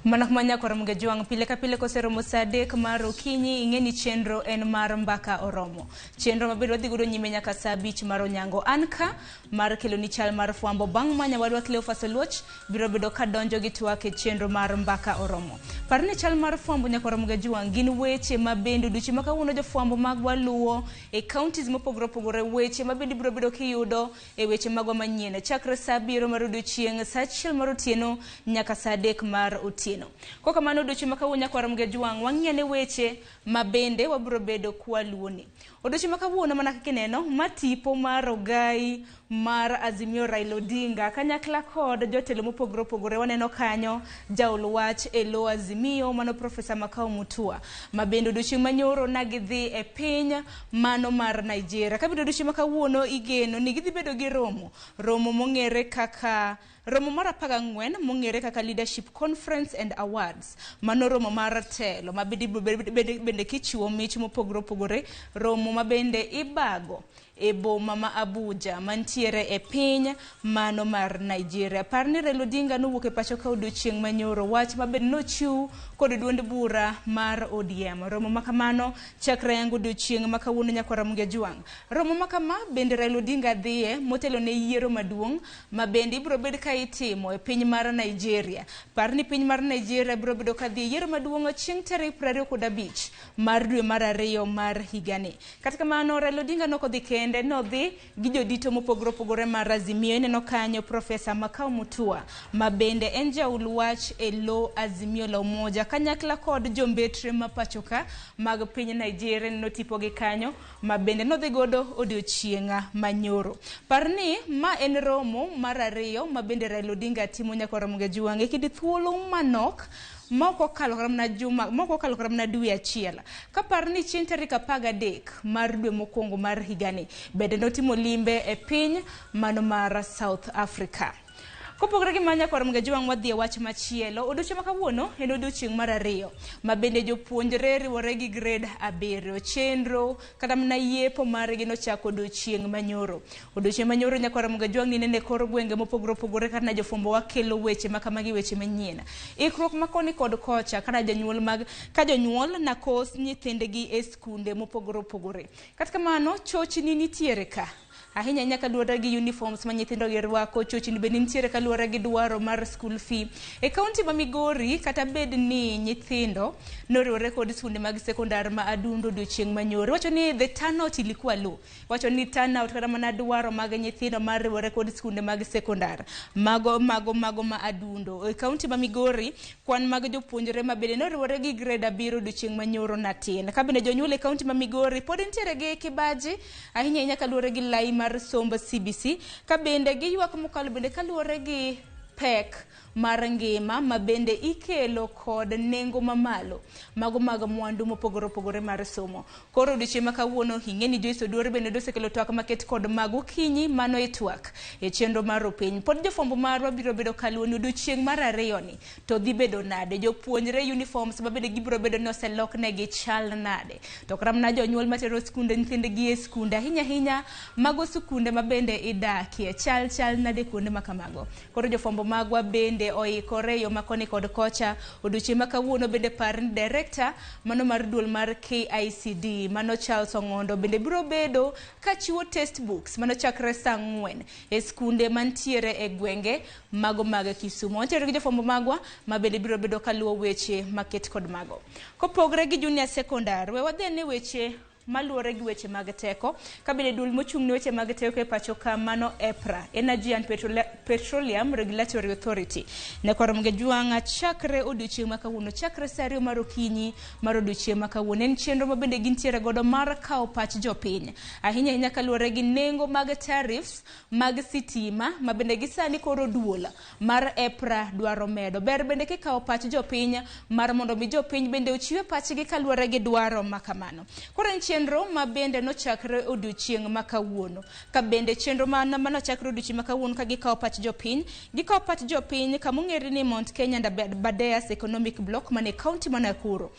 Mana kuma nyakora Mugejwang' pile ka pile koseromo saa 3 mar okinyi ing'e ni chenro en mar mbaka oromo. Chenro mabende wadhi godo nyime nyaka saa 5 mar onyango. An ka mar kelo ni chal mar fwambo bang' ma nyawadwa Cleophas Oluoch biro bedo ka donjo gi twak e chenro mar mbaka oromo. Par ni chal mar fwambo nyakwara Mugejwang' gin weche ma bende odiochieng' ma kawuono jofwambo magwa luwo e counties mopogore opogore, weche ma bende ibiro bedo kiyudo e weche magwa manyien chakre saa 7 mar odiochieng', saa 1 mar otieno nyaka saa 3 mar otieno. Kokamano odiochieng' ma kawuono nyakwara Mugejwang' wang'iane weche ma bende wabiro bedo kwaluwoni. Odiochieng' ma kawuono mana kaka ineno ma tipo mar ogai mar Azimio Raila Odinga kanyakla kod jotelo mopogore opogore. Waneno kanyo jaol wach e lo Azimio mano Profesa Makau Mutua ma bende odiochieng' manyoro na gidhi e piny mano mar Nigeria. Ka bende odiochieng' ma kawuono igeno ni gidhi bedo gi romo, romo mong'ere kaka romo mar 14 mong'ere kaka Leadership Conference and Awards. Mano romo mar telo ma bende kichiwo mich mopogore opogore, romo ma bende ibago e boma ma Abuja mantiere e piny mano mar Nigeria. Par ni Raila Odinga nowuok e pacho ka odiochieng' manyoro, wach ma bende nochiw kod duond bura mar ODM. Romo ma kamano chakre yango odiochieng' ma kawuono nyakwara Mugejwang'. Romo ma kama bende Raila Odinga dhiye motelo ne yiero maduong' ma bende ibiro bed ka itimo e piny mar Nigeria. Par ni piny mar Nigeria biro bedo ka dhi e yiero maduong' chieng' tarik 25 mar dwe mar 2 mar higani. Kata kamano Raila Odinga nokodhi kende, nodhi gi jodito mopogore opogore mar Azimio. Ineno kanyo Profesa Makau Mutua ma bende en jaul wach e lo Azimio la Umoja kanyakla kod jombetre ma pacho ka mag piny Nigeria. Ineno tipogi kanyo ma bende nodhi godo odiochieng' manyoro. Par ni ma en romo mar 2 ma bende Raila Odinga timo nyakwara Mugejwang' e kind thuolo manok ma ok okalo kata mana juma, ma ok okalo kata mana dwe achiel. Ka par ni chieng' tarik 13 mar dwe mokwongo mar higani bende notimo limbe e piny mano mar South Africa. Kopogore gi mano nyakwar Mugejwang' wadhi e wach machielo. Odiochieng' ma kawuono en odiochieng' mar 2 ma bende jopuonjre riwore gi grade 7. Chenro kata mana yepo margi nochako odiochieng' manyoro. Odiochieng' manyoro nyakwar Mugejwang' ni nene kor gwenge mopogore opogore kata na jofwambo wakelo weche ma kamagi, weche manyien. Ikruok ma koni kod kocha kata jonyuol mag ka jonyuol nakos nyithindgi e skunde mopogore opogore. Kata kamano chochni nitiere ka. Ahinya ahinya kaluwore gi uniforms ma nyithindo gi rwako, chochni bende nitiere kaluwore gi dwaro mar school fee. E kaunti ma Migori, kata bed ni nyithindo noriwore kod skunde mag sekondar ma Adundo odiochieng' manyoro, iwacho ni the turnout ilikuwa low. Iwacho ni turnout kata mana dwaro mag nyithindo mar riwore kod skunde mag sekondar mago mago mago ma Adundo. E kaunti ma Migori, kwan mag jopuonjre ma bende noriwore gi grade 7 odiochieng' manyoro natin. Ka bende jonyuol e kaunti ma Migori pod nitiere gi kibaji ahinya ahinya kaluwore gi lai mar somb CBC, ka bende giywak mokalo bende kaluwore gi pek mar ngima ma bende ikelo kod nengo mamalo mago mag mwandu mopogore opogore mar somo. Koro odiochieng' ma kawuono ing'e ni Joyce Oduor bende osekelo twak maket kod mag okinyi mano e twak e chenro mar Rupiny. Pod jofwambo marwa biro bedo kaluwo ni odiochieng' mar 2 ni to dhi bedo nade, jopuonjre uniforms ma bende gibiro bedo ni oseloknegi chal nade, to kata mana jonyuol matero skunde nyithindgi e skunde ahinya ahinya mago skunde ma bende idakie chal chal nade kuonde ma kamago. Koro jofwambo magwa bende oikore e yo ma koni kod kocha. Odiochieng' ma kawuono bende par ni director mano mar duol mar KICD mano Charles Ong'ondo bende biro bedo kachiwo textbooks mano chakre saa 4 e skunde mantiere e gwenge mago mag Kisumu. Wantiere gi jofwambo magwa ma bende biro bedo kaluwo weche maket kod mago. Kopogre gi junior secondary, we wadhi ane weche maluwore gi weche mag teko. Ka bende duol mochung' ne weche mag teko e pacho ka mano EPRA, Energy and Petroleum Regulatory Authority. Nyakwar Mugejwang' chakre odiochieng' ma kawuono, chakre saa 2 mar okinyi mar odiochieng' ma kawuono. En chenro ma bende gintiere godo mar kawo pach jopiny. Ahinya ahinya kaluwore gi nengo mag tariffs mag sitima ma bende gi sani koro duol mar EPRA dwaro medo. Ber bende kikawo pach jopiny mar mondo mi jopiny bende ochiwe pachgi kaluwore gi dwaro ma kamano. Koro en chenro ma bende nochakre odiochieng' ma kawuono. Ka bende chenro manochakre odiochieng' ma kawuono ka gikawo pach jopiny, gikawo pach jopiny kama ong'ere ni Mount Kenya and Aberdares Economic Block mane kaunti ma Nakuru.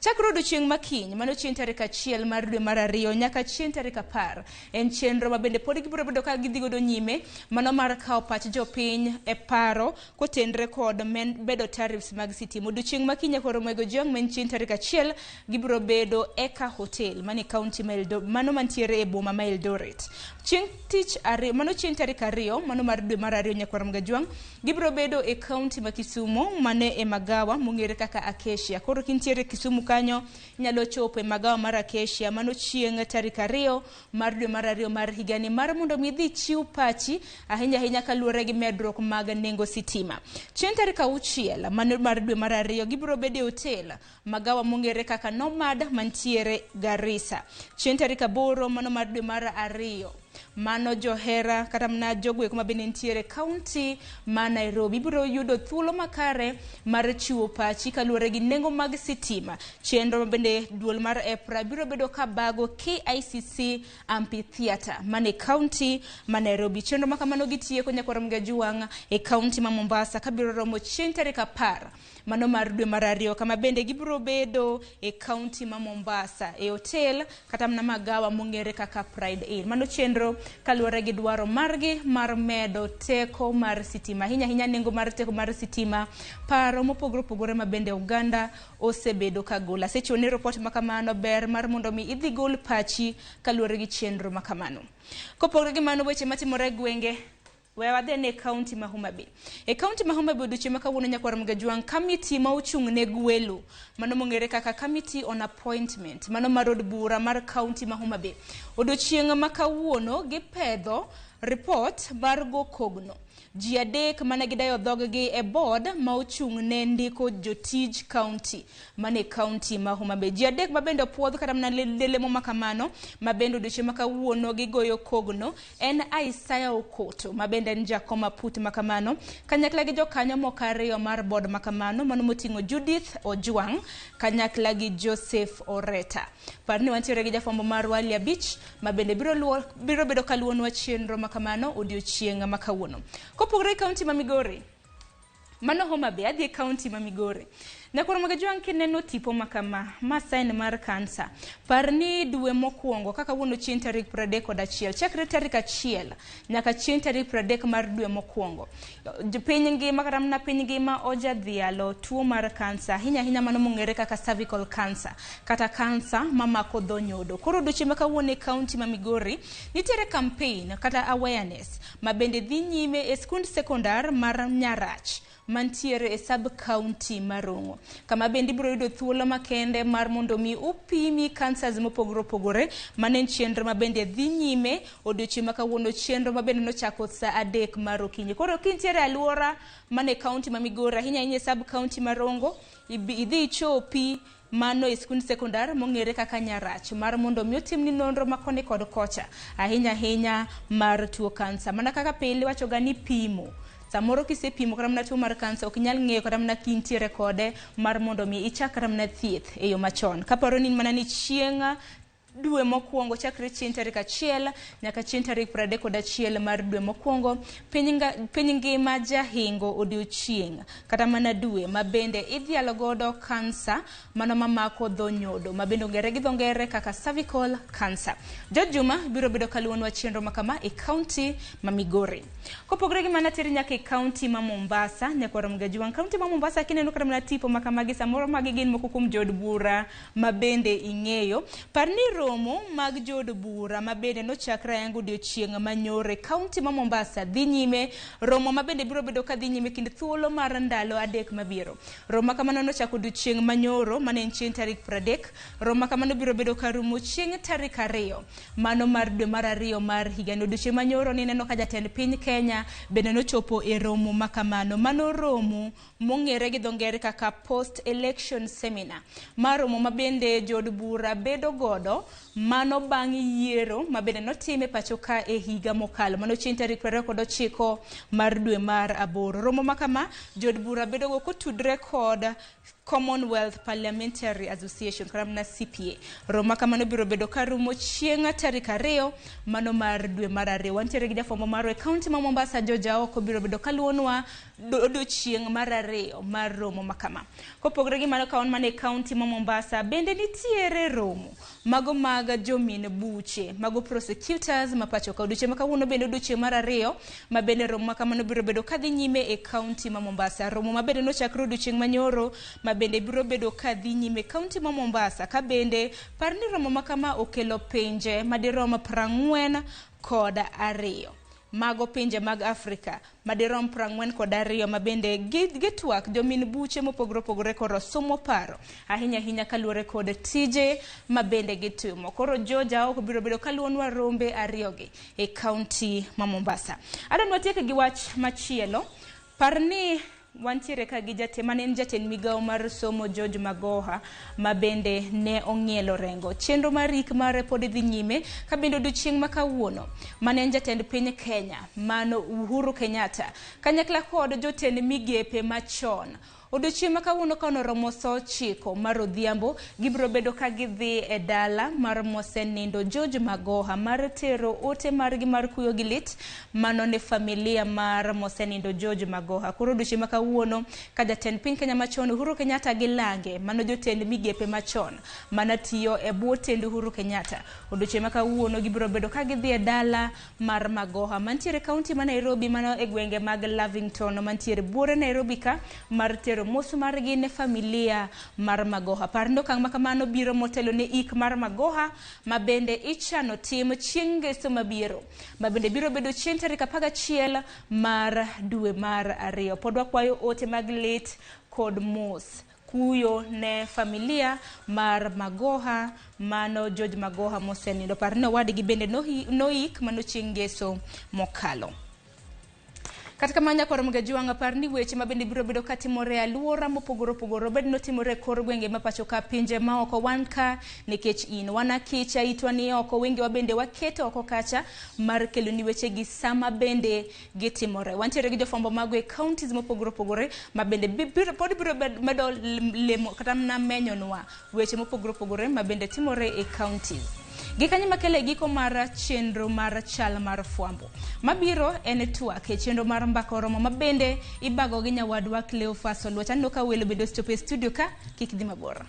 Chakre odiochieng' ma kiny, mano chieng' tarik 1 mar dwe mar 2 nyaka chieng' tarik 10. En chenro ma bende pod gibiro bedo ka gidhi godo nyime, mano mar kawo pach jopiny e paro kotenre kod bedo tariffs mag sitima. Odiochieng' ma kiny koro Moego Jiang' ma en chieng' tarik 1 gibiro bedo Eka Hotel mane county ma Eldoret, mano mantiere e boma ma Eldoret. Chieng' tich ariyo, mano chieng' tarik 2, mano mar dwe mar 2 nyakwar Mgajwang', gibiro bedo e county ma Kisumu mane e magawa mong'ere kaka Acacia. Koro kintiere Kisumu kanyo inyalo chopo e magawa mar Acacia mano chieng' tarik 2 mar dwe mar 2 mar higani mar mondo mi idhi chiw pachi ahinya ahinya kaluwore gi medruok mag nengo sitima. Chieng' tarik 6 mano mar dwe mar 2 gibiro bedo e hotel magawa mong'ere kaka Nomad mantiere Garissa. Chieng' tarik 8 mano mar dwe mar 2 mano johera kata mana jogo eko mabende nitiere county ma Nairobi ibiro yudo thuolo makare mar chiwo pachi kaluwore gi nengo mag sitima. Chenro mabende duol mar EPRA biro bedo ka bago KICC Amphitheatre mane county ma Nairobi. Chenro ma kamano gitieko nyakwar Mgajuang' e county ma Mombasa kabiro romo chieng' tarik 10 mano mar dwe mar 2 kama bende gibiro bedo e county ma Mombasa e hotel kata mana magawa mong'ere kaka Pride Inn. Mano chenro kaluwore gi dwaro margi mar medo teko mar sitima, ahinya ahinya nengo mar teko mar sitima, paro mopogore opogore ma bende oganda osebedo ka golo. Asechiwo ni report ma kamano ber mar mondo mi idhi gol pachi kaluwore gi chenro ma kamano. Kopogore gi mano, weche matimore e gwenge, we wadhi ne county ma Homa Bay. E county ma Homa Bay odiochieng' ma kawuono nyakwar Mgajwang', committee ma ochung' ne gwelo, mano mong'ere kaka committee on appointment, mano mar od bura mar county ma Homa Bay. Odiochieng' ma kawuono gipedho report mar go kogno. Ji 3 mane gidayo dhog-gi e board ma ochung' ne ndiko jotij county mane county ma Homa Bay. Ji 3 ma bende opuodh kata mana lemo ma kamano ma bende odiochieng' ma kawuono gigoyo kogno en Isaiah Okoto ma bende en jakom aput ma kamano kanyakla gi jokanyo moko 2 mar board ma kamano mano moting'o Judith Ojwang' kanyakla gi Joseph Oreta. Par ni wantiere gi jafwambo marwa Ali Abich ma bende biro bedo kaluwonwa chenro ma kamano odiochieng' ma kawuono. Kopogore gi county ma Migori, mano Homa Bay, adhi e county ma Migori. Nyakwar Mgajwang' kineno tipo ma kama, ma sign mar kansa. Par ni dwe mokwongo kaka kawuono chieng' tarik 31, chakre tarik 1 nyaka chieng' tarik 30 mar dwe mokwongo. Piny ngima kata mana piny ngima ojadhialo tuo mar kansa, ahinya ahinya mano mong'ere kaka cervical cancer, kata kansa mamako dho nyodo. Koro odiochieng' ma kawuono e county ma Migori, nitiere campaign kata awareness ma bende dhi nyime e skund sekondar mar Nyarach mantiere e sub county ma Rongo, kama bende ibiro yudo thuolo makende mar mondo mi upimi cancers mopogore opogore. Mano en chenro ma bende dhi nyime odiochieng' ma kawuono, chenro ma bende nochako saa 3 mar okinyi. Koro kintiere aluora mane county ma Migori, ahinya ahinya e sub county ma Rongo, idhi ichopi mano e skund sekondar mong'ere kaka Nyarach mar mondo mi otimni nonro ma koni kod kocha, ahinya ahinya mar tuo kansa. Mana kaka pile iwachoga ni pimo, samoro kisepimo kata mana tuo mar kansa ok inyal ng'eyo kata mana kintiere kode mar mondo mi ichak kata mana thieth e yo machon. Kaparo ni mana ni chieng' dwe mokwongo chakre chieng' tarik 1 nyaka chieng' tarik 31 mar dwe mokwongo, piny ngima jahingo odiochieng' kata mana dwe ma bende idhialo godo kansa mano mamako dho nyodo ma bende ong'ere gi dho ngere kaka cervical cancer. George Juma biro bedo kaluwonwa chenro ma kama e county ma Migori. Kopogore gi mano, ateri nyaka e county ma Mombasa, nyakwar Mgajwang'. County ma Mombasa kineno kata mana tipo ma kamagi, samoro magi gin moko kuom jood bura ma bende ing'eyo. Par ni romo mag jood bura ma bende nochakre ayanga odiochieng' manyoro e county ma Mombasa dhi nyime, romo ma bende biro bedo ka dhi nyime kind thuolo mar ndalo 3 mabiro. Romo ma kamano nochako odiochieng' manyoro mane en chieng' tarik 30. Romo ma kamano biro bedo ka rumo chieng' tarik 2 mano mar dwe mar 2 mar higani. Odiochieng' manyoro nineno ka jatend piny Kenya bende nochopo e romo ma kamano. Mano romo mong'ere gi dho ngere kaka post election seminar, ma romo ma bende jood bura bedo godo mano bang' yiero ma bende notim e pacho ka e higa mokalo, mano chieng' tarik 29 mar dwe mar 8. Romo ma kama jood bura bedo go kotudre kod Commonwealth Parliamentary Association kata mana CPA. Romo ma kamano biro bedo ka rumo chieng' tarik 2 mano mar dwe mar 2. Wantiere gi jafwambo marwa e kaunti ma Mombasa George Aoko biro bedo kaluwonwa odiochieng' mar 2 mar romo ma kama. Kopogore gi mano ka wan mana e kaunti ma Mombasa bende nitiere romo mago mag jomin buche mago prosecutors ma pacho ka. Odiochieng' ma kawuono bende odiochieng' mar 2 ma bende romo ma kamano biro bedo kadhi nyime e kaunti ma Mombasa. Romo ma bende nochakre odiochieng' manyoro ma bende biro bedo kadhi nyime e kaunti ma Mombasa. Ka bende par ni romo ma kama okelo pinje madirom 42. Mago pinje mag Afrika madirom 42 ma bende gitwak jomin buche mopogore opogore koro somo paro ahinya ahinya kaluwore kod tije ma bende gitimo. Koro George Aoko biro bedo kaluwonwa rombe 2 gi e kaunti ma Mombasa. Adwa ni watiek gi wach machielo. Par ni wantiere ka gi jatend mane en jatend migawo mar somo George Magoha ma bende ne ong'ielo rengo. Chenro mar rik mare pod dhi nyime ka bende odiochieng' ma kawuono mane en jatend piny Kenya mano Uhuru Kenyatta kanyakla kod jotend migepe machon. Odiochieng' ma kawuono ka noromo saa 9 mar odhiambo gibiro bedo ka gidhi e dala mar mosenindo George Magoha mar tero ote margi mar kuyo gi lit mano ne familia mar mosenindo George Magoha. Koro odiochieng' ma kawuono ka jatend piny Kenya machon Uhuru Kenyatta gi lange mano jotend migepe machon mana tiyo e bwo tend Uhuru Kenyatta. Odiochieng' ma kawuono gibiro bedo ka gidhi e dala mar Magoha mantiere kaunti ma Nairobi mano e gwenge mag Lavington mantiere buore Nairobi ka mar tero mos margi ne familia mar Magoha. Par ni okang' ma kamano biro motelo ne ik mar Magoha ma bende ichano tim chieng' ngeso mabiro ma bende biro bedo chieng' tarik 11 mar dwe mar 2. Pod wakwayo ote mag lit kod mos kuyo ne familia mar Magoha mano George Magoha mosenindo. Par ni owadgi bende noik mano chieng' ngeso mokalo. Kata kamano nyakwar Mgajuang' par ni weche ma bende biro bedo katimore e alwora mopogore opogore obed notimore e kor gwenge ma pacho ka pinje maoko wan ka nikech in wan akicha itwa ni oko wengewa bende waketo oko kacha mar keloni wechegi sama bende gitimore. Wantiere gi jofwambo mago e counties mopogore opogore ma bende pod biro medo lemo kata mana menyonwa weche mopogore opogore ma bende timore e counties. Gikanyo makele giko mar chenro mar chal mar fwambo. Mabiro en twak e chenro mar mbaka oromo ma bende ibago gi nyawadwa Cleophas Oluoch. Aneno ka welo bende osechopo e studio ka, kik dhi mabor.